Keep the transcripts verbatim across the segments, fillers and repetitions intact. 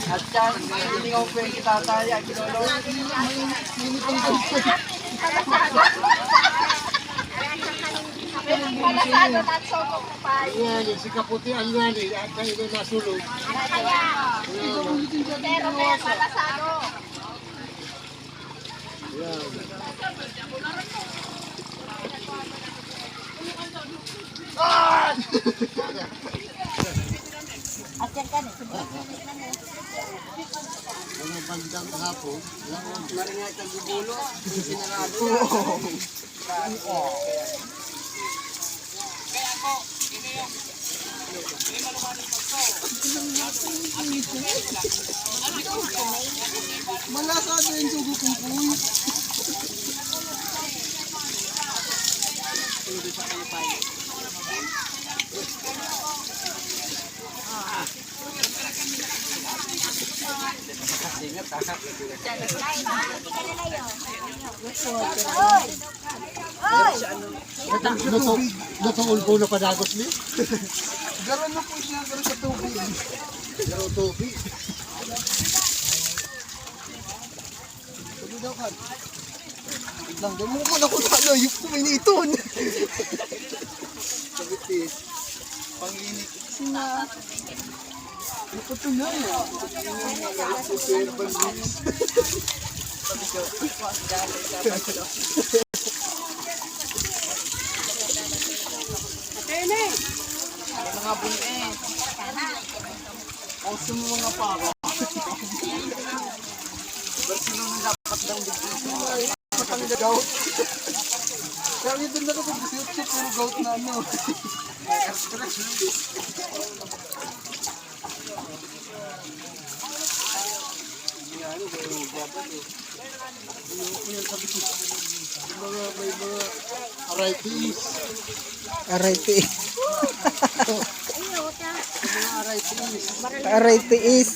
At siya, hindi ko pwede tataya, ginolo. Palasado, not so occupied. Yan, si Kaputian yan eh. At kayo na nasulog. Kaya, pero may palasado. Yan. At yan ka na, sabi ko na. Mga bandang hapon, yan. Maringat ang gugulo, sinarado. Malasa din sugo kong kuy. Luto, luto ulbo na padagos ni. Garo na po siya, garo sa tubig. Garo tubig. Sabi daw ka. Lang, damo ko na kung ano, yung kumainiton. Sabi, panginit. Sina. Ano pa ito na? Mga bun-, eh. Ang sumuha nga pa ako. Ba't sino na dapat daw dito? Matanggal gout. Kaya ito na kapag gusto yung puro gout na ano. Yan, may mga, may mga arthritis. Arthritis. Mga arthritis. Arthritis.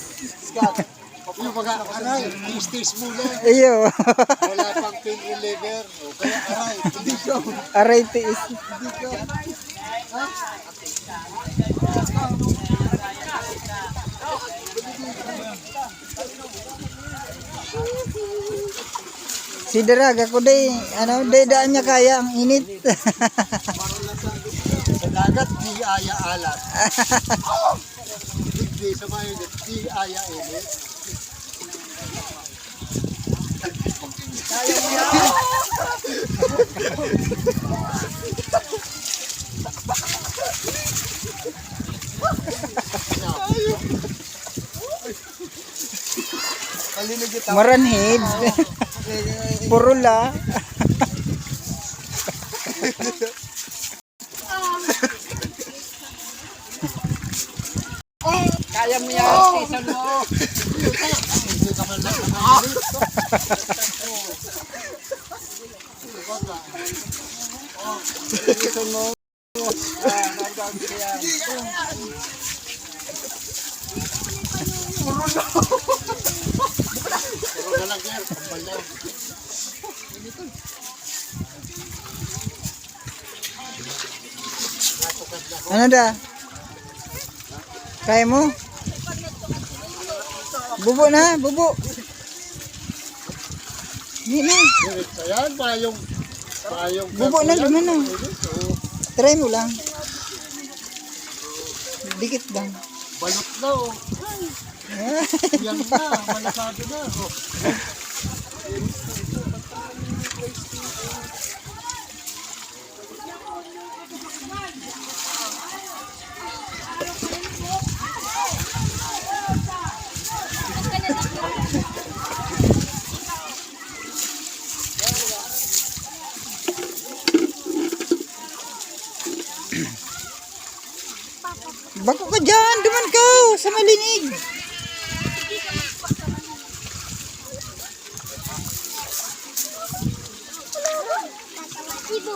Scott, yung mga aray, tis-tis muna. Iyo. Wala pang pain reliever. O kaya aray, hindi ka. Arthritis. Hindi ka. Ha? Si Drag, ako day, ano, day daan niya kaya ang init. Sa dagat, di aya alat. Hindi, sa mayo, di aya init. Maranhid. Puro la. Kaya mo yan, season mo. Season mo. Ah, nagdaan siya. Puro na. Puro na lang yan. Tambal lang. Ano da? Kaya mo? Bubo na, bubo. Hindi na. Ayan, mayong, mayong bubo na, ganyan. Luma na. Oo. Try mo lang. Dikit lang. Balot na, oh. Yan na, malasado na, oh. Bako ka dyan! Duman ka! Sa malinig! Salad!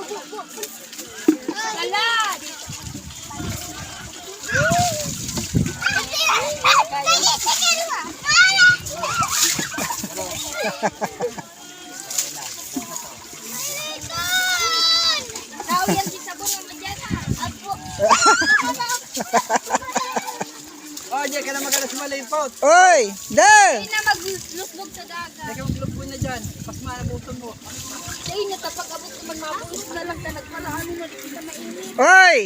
Tao yan, si Sabon ang madyan. Apo. Oh, diyan ka na magalas malipot. Oy! Dal! Hindi na maglusbog sa dagat. Teka, maglubog na dyan. Pasma na buto mo. Sa inyo, kapag abot ko magmabulog na lang ka nagpalahan mo na di kita mainit. Oy!